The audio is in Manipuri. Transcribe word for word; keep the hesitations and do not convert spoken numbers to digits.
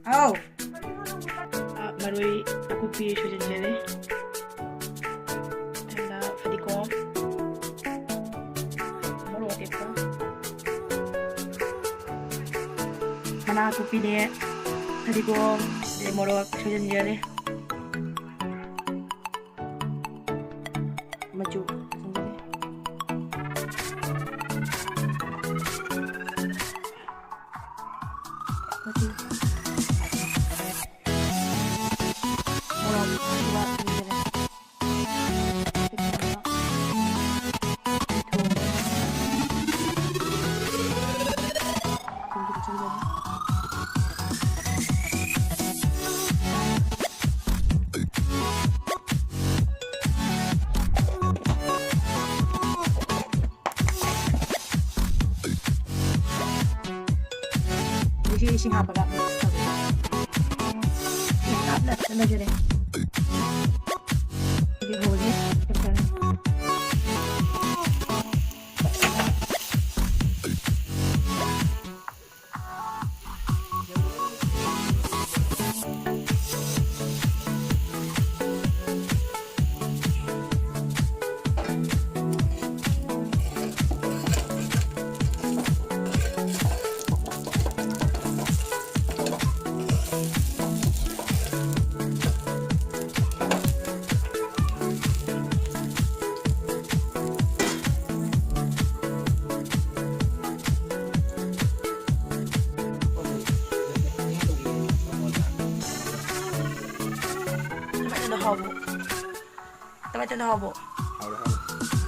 ꯍꯥꯎ꯫ ꯑ, ꯃꯔꯣꯏ ꯑꯀꯨꯞꯄꯤ ꯁꯣꯏꯖꯤꯟꯖꯔꯦ꯫ ꯑꯗꯨꯒ ꯐꯗꯤꯒꯣꯝ, ꯃꯣꯔꯣꯛ ꯑꯇꯦꯛꯄ, ꯃꯅꯥ ꯑꯀꯨꯞꯄꯤꯅꯦ, ꯐꯗꯤꯒꯣꯝ, ꯑꯗꯩ ꯃꯣꯔꯣꯛ ꯁꯣꯏꯖꯤꯟꯖꯔꯦ꯫ ꯃꯆꯨ ꯁꯪꯖꯤꯜꯂꯦ꯫ ꯃꯆꯨ꯫ ꯃꯣꯔꯣꯛ ꯑꯁꯨꯕ ꯁꯪꯖꯤꯜꯂꯦ꯫ ꯍꯧꯖꯤꯛ ꯏꯁꯤꯡ ꯍꯥꯞꯄꯒ mix ꯇꯧꯔꯦ꯫ ꯏꯁꯤꯡ ꯍꯥꯞꯅ ꯐꯖꯅ ꯂꯣꯏꯖꯔꯦ꯫ ꯍꯧꯖꯤꯛ ꯍꯧꯔꯒꯦ꯫ ꯀꯃꯥꯏꯅ ꯍꯥꯎꯕ? ꯇꯃꯥꯏ ꯇꯅ ꯍꯥꯎꯕꯣ? ꯍꯥꯎꯔꯦ, ꯍꯥꯎꯔꯦ꯫